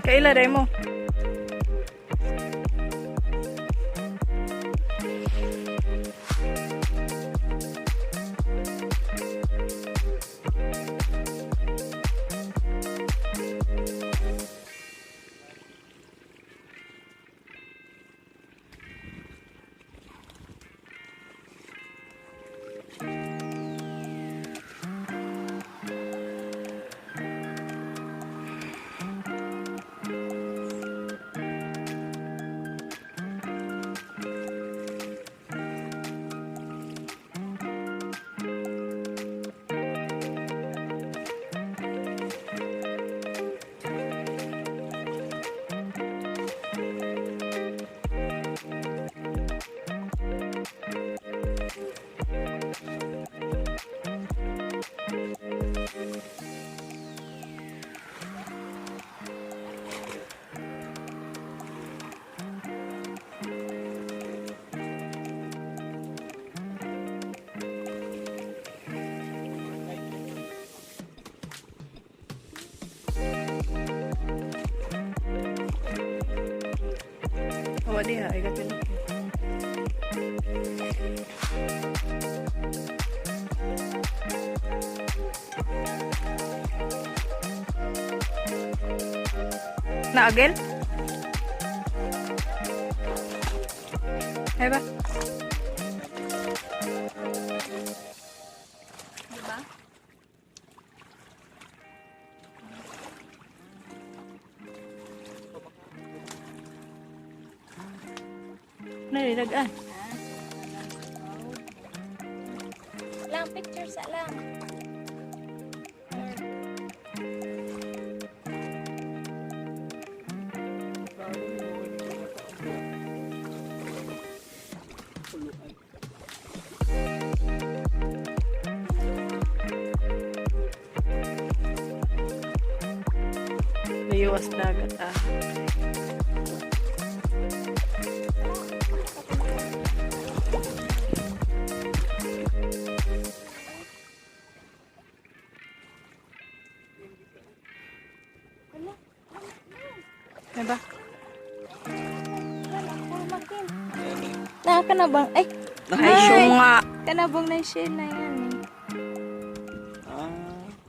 Kaila day mo. Awa diha ay kapil. Naagil? Ay ba? Diba? Nalilagaan. Lang, picture sa lang. Layuas dagat ah. Wala. Diba? Wala, ako makin. Na, kanabang, ay, Ay, syunga. Kanabang na share na yan eh.